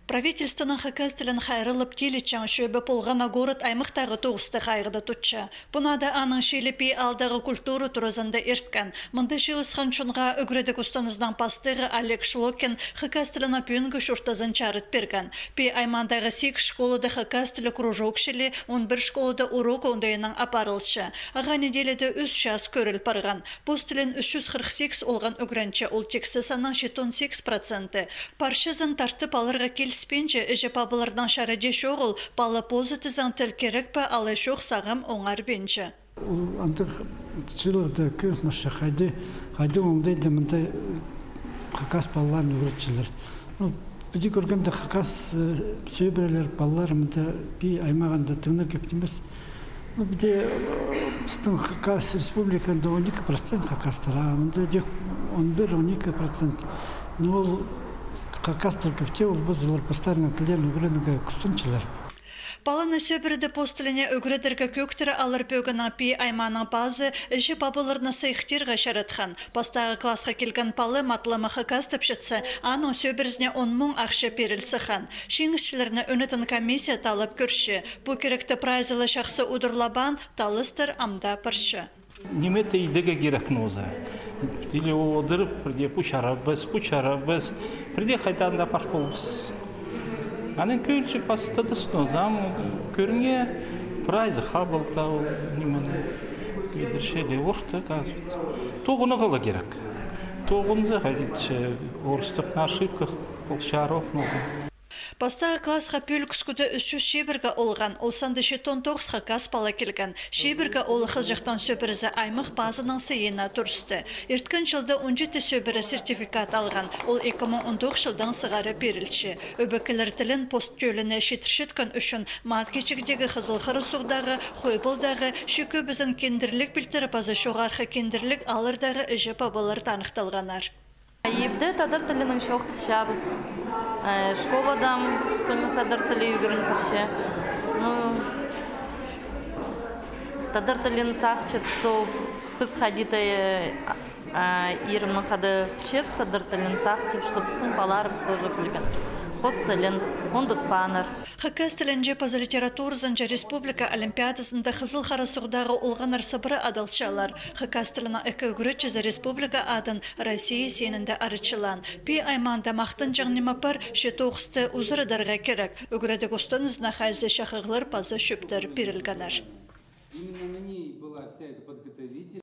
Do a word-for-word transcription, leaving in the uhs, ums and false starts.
Правительствонаң хакас тілін хайраллап тилетчең чӧбі полған на город аймахтағы тоғысты хайығда тутча. Пу нада аның чіли пии аалдағы культура туразында ирткен. Мында чыылысхан чонға ӱгредіг устанызының пастығы Олег Шлокин хакас тілінің пӱӱнгі чуртазын чарыт пирген. Пии аймаандағы сигіс школада хакас тілі кружок чіли, он пір школада урок оңдайынаң апарылча. Ағаа неделяда ӱс час кӧріл парған. Пос тілін ӱс чӱс хырых сигіс олған ӱгренче, ол тиксі санның читон сигіс проценті. Парчазын тартып аларға киліспинче, іҷе-пабаларның чараҷы чоғыл, пала позы тізең тіл кирек пе, алай чох сағам оңарбинча. Ол андағ чыылығда кӧп, мырча хайди, хайди оңдайда мында хакас палаларын ӱгретчелер. Ну, піди кӧргенде хакас, э, сӧбірелер, палалар мында пии аймағында тың на кӧп нимес. Ну, піди, э, пістің Хакас республикада он ікі процент хакастар, а мында тек он пір, он ікі процент. Ну, ол хакастар кӧп тее, ол пазылар постарының тіллерін ӱгренерге кӱстенчелер. Паланы сӧбіреде пос тіліне ӱгредерге кӧӧктіре алар пӧгінең пии аймааның пазы іҷе-пабаларны сыйыхтирға чаратхан. Пастағы класха килген пала матлама хакастапчатса, аның сӧбірезіне он муң ахча пиріл сыххан. Чиңісчілерні ӱнетін комиссия таллап кӧрче. Пу киректі прайзы ла чахсы удурлабаан, талластар ам даа парча. Ниме-де идерге кирек ноза. Или одырып, пірдее пу чарабас, пу чарабас, пірдее хайдаң даа пар полбас. Анаң кӧлче пастадыс ноза, ам кӧріңе прайзы хабылда ол нимені идерче, или орта, оказывается. Тоғынарға ла кирек. Тоғынза, хайди, орыстың ошибка, ол чарох ноза. Пастағы класха пӱӱл кӱскӱде ӱс чӱс чибірге олған, ол санда читон тоғыс хакас пала килген. Чибірге ол хызыҷахтың сӧбірезі аймах пазының сыйына турысты. Ирткен чылда он читі сӧбіре сертификат алған, ол ікі муң он тоғыс чылдаң сығара пирілче. Ӧбекелер тілін пос тӧліне читірчеткен ӱчӱн Маткечігдегі, Хызыл Харасуғдағы, Хойбалдағы, че кӧбізін Киндірлік пилтірі паза Чоғархы Киндірлік ааллардағы іҷе-пабалар таныхталғаннар. Ибде тадар тілінең чоохтасчабыс. Э, школада ам пістің тадар тілі ӱгрен парча. Ну, тадар тілін сағынчам, что піс хайди-да, э, а, а, иримнең хада пілчебіс тадар тілін, сағынчам, что пістің палаларыбыс тоже пілген пос тілін, ундутпааннар. Хакас тілінҷе паза литературазынҷа республика олимпиадазында Хызыл Харасуғдағы олғаннар сыбыра адалчалар. Хакас тілінің ікі ӱгретчізі республика адын Россия синінде арачылаан. Пии аймаанда махтанҷаң ниме пар, че тоғысты узарадарға кирек. Ӱгредіг устанызына хайзы чахығлар паза чӧптер пирілгеннер. Именно на ней была вся эта